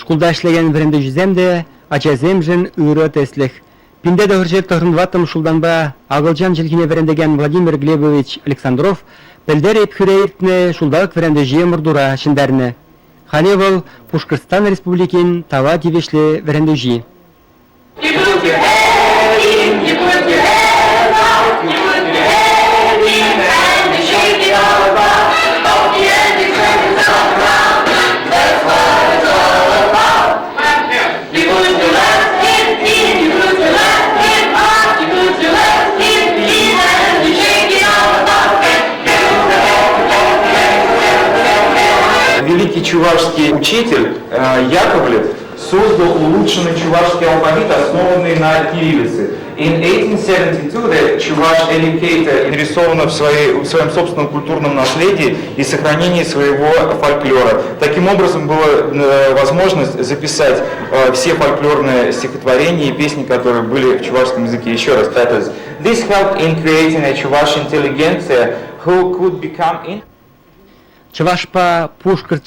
Шкулта ӗҫлекен вӗрентӳҫӗсем те ачасемшӗн ырӑ тӗслӗх. 1994 ҫултанпа акӑлчан чӗлхине вӗрентекен Владимир Глебович Александров пӗлтӗр Ӗпхӳре иртнӗ ҫулталӑк вӗрентӳҫи ӑмӑртура ҫӗнтернӗ. Халӗ вӑл Пушкӑртстан Республикин тава тивӗҫлӗ вӗрентӳҫи. Великий чувашский учитель Яковлев создал улучшенный чувашский алфавит, основанный на кириллице. In 1872, the Chuvash educator нарисована в, своей, в своем собственном культурном наследии и сохранении своего фольклора. Таким образом, была возможность записать все фольклорные стихотворения и песни, которые были в чувашском языке. Еще раз, that This helped in creating a Chuvash intelligentsia who could become in Чӑвашпа пушкӑрт.